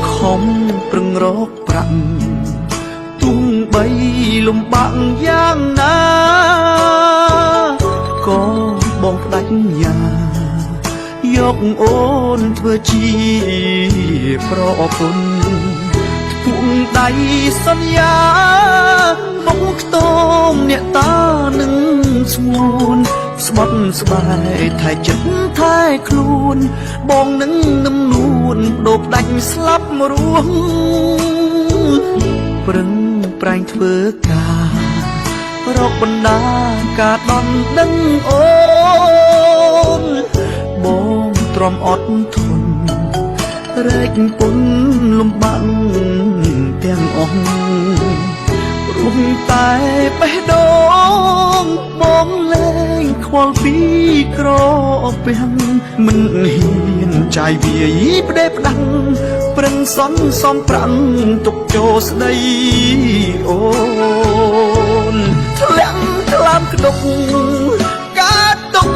ខំប្រឹងរកប្រាក់ទោះបីលំបាកយ៉ាងណាក៏បងផ្ដាច់ញាយកអូនធ្វើជាប្រពន្ធពួងដៃសន្យាមកខ្ទមអ្នកតានឹងស្ងួនស្បត់ស្បាយថែចិត្តថែខ្លួនបងនឹងនឹមនួនដូបដាច់ស្លាប់រួងប្រឹងប្រែងធ្វើការរកបណ្ដាការដន់ដឹងអូនបងទ្រាំអត់ធន់រែកពុនលំបាក់ទាំងអស់ព្រោះតែបេះដូងបងលែងខ្វល់ពីក្រពាំងមិនហ៊ានចាយវាយផ្ដេផ្ដាំងប្រឹងសន្សំប្រាំងទុកចូលស្ដីអូនធ្លាក់ថ្លើមក្តុកកើតទុក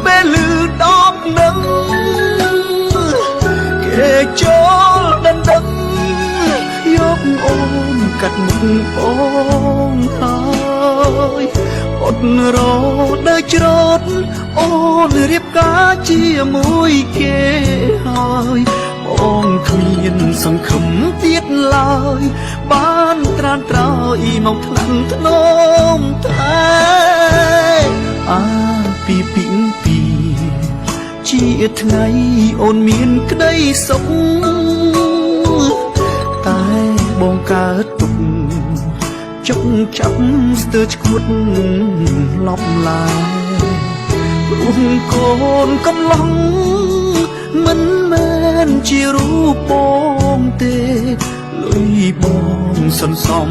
ពេលលឺដបនឹងគេចូលដណ្ដឹងយកអូនកាត់មុខបងហើយអត់រដើច្រត់អូនរៀបការជាមួយគេហើយបងគ្មានសង្ឃឹមទៀតឡើយបានត្រានត្រោយមកថ្នាំងធ្នមថែអាពីពីពីជាថ្ងៃអូនមានក្តីសុខតែបងកើតទុកចុកចាប់ស្ទើរឈួតឡប់ឡាយព្រោះកូនកំឡុងមិនមែនជារូបបងទេលុយបងសន្សំ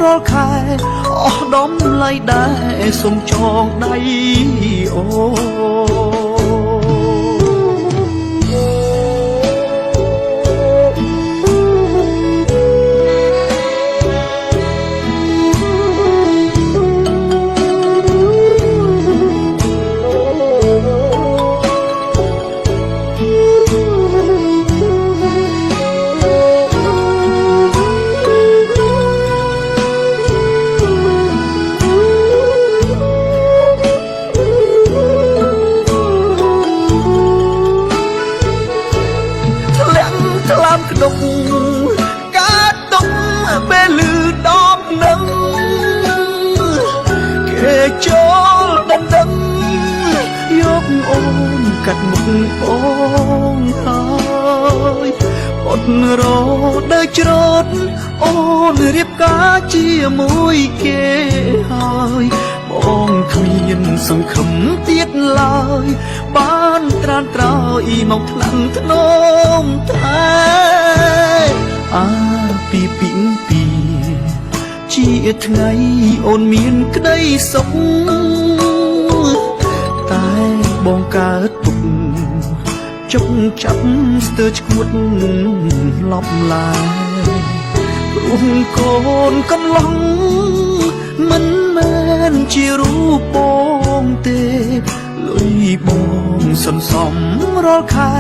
រាល់ខែអស់ដំឡៃដែរសូមចងដៃអូ ធ្លាក់ថ្លើមក្តុកកើតទុកពេលលឺដបនឹងគេចូលដណ្ដឹងយកអូនកាត់មុខបងហើយអត់រដើច្រត់អូនរៀបការជាមួយគេហើយបងគ្មានសង្ឃឹមទៀតឡើយបានត្រានត្រោយមកថ្នាំងធ្នមថែអាពីពីពីជាថ្ងៃអូនមានក្តីសុខតែបងកើតទុកចុកចាប់ស្ទើរឈួតឡប់ឡាយព្រោះកូនកំឡុងមិនមែនជារូបបងទេលុយបងសន្សំរាល់ខែ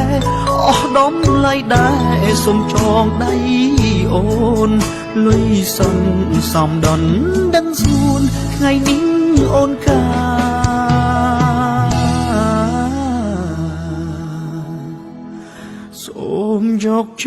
អស់ដំឡៃដែរសូមចងដៃអូនលុយសន្សំដនដឹងស្ងួនថ្ងៃនេះអូនកាសូមយកច